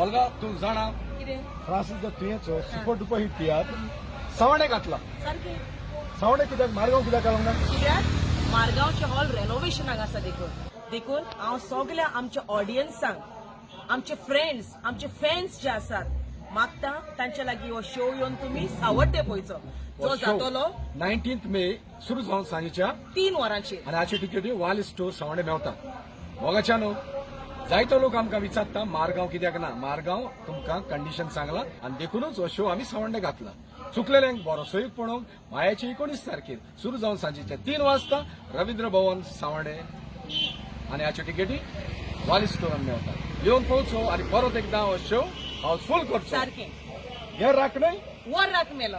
Olga, तूं जाणा, कितें? फ्रांसीस the तुयेचो सुपर डुपर हिट तियात्र सवणे घातला. सारकें. सवणे कित्याक, मारगांव कित्याक घालूंक ना? कित्याक मारगांवचें हॉल रेनोवेशनाक आसा. देखून हांव सगल्या आमच्या ऑडियन्सांक, आमचे फ्रेंड्स, आमचे फॅन्स जे आसात, मागता तांच्या लागीं हो शो येवन तुमी सावड्डे पळयचो, जो जातलो 19 मे, सुरू जावन सांजेच्या 3 वरांचेर. आनी हाची तिकेटी वाली स्टोर सवणे मेवता. मोगाच्यानो, जायतो लोक आमकां विचारता, मारगांव कित्याक ना? मारगांव तुमकां कंडिशन सांगला आनी देखूनच हो शो आमी सवंडे घातला. चुकलेल्यांक बरो सोयीक पळोवंक मायाचे 19 तारखेर सुरू जावन सांजेच्या 3 वाजता, रवींद्र भवन, सावंडे आनी हाच्यो तिकेटी वाली स्टोरान मेवता. येवन पळोवचो आनी परत एकदां हो शो हाऊसफूल करचो. सारकें. हे राखणे वर राख मेलो.